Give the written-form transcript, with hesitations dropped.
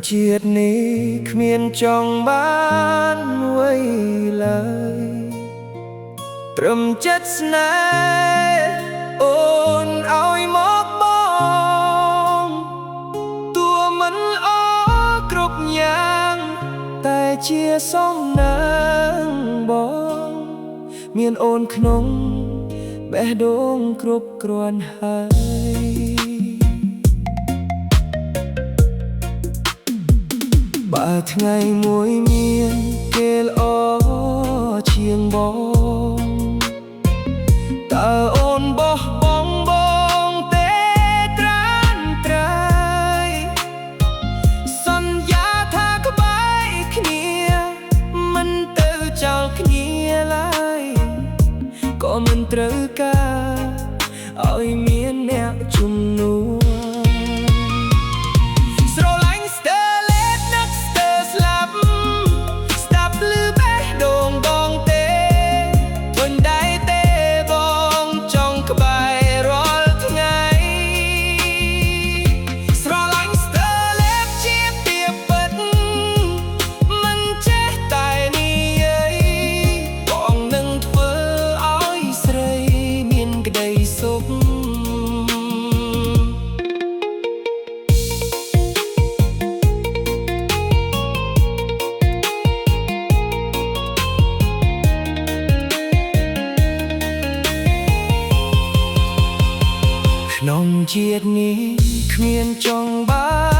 ជាតិនេះគ្មានចង់បានអ្វីឡើយត្រឹមចិត្តស្នេហ៍អូនឲ្យមកបងតួមិនល្អគ្រប់យ៉ាងតែជាសំណាងបងមានអូនក្នុងបេះដូងគ្រប់គ្រាន់ហើយ បើថ្ងៃមួយមានគេល្អជាងបងតើអូនបោះបង់បងទេត្រានត្រៃសន្យាថាក្បែរគ្នាមិនទៅចោលគ្នាឡើយក៏មិនត្រូវការឲ្យមានអ្នកជំនួស ស្រឡាញ់ស្ទើរលេបនឹកស្ទើរស្លាប់ស្ដាប់ឮបេះដូងបងទេធុញដែរទេបងចង់ក្បែររាល់ថ្ងៃស្រឡាញ់ស្ទើរលេបជាពីពិតមិនចេះតែនិយាយបងនឹងធ្វើឲ្យស្រីមានក្តីសុខ ក្នុងជាតិនេះគ្មានចង់បា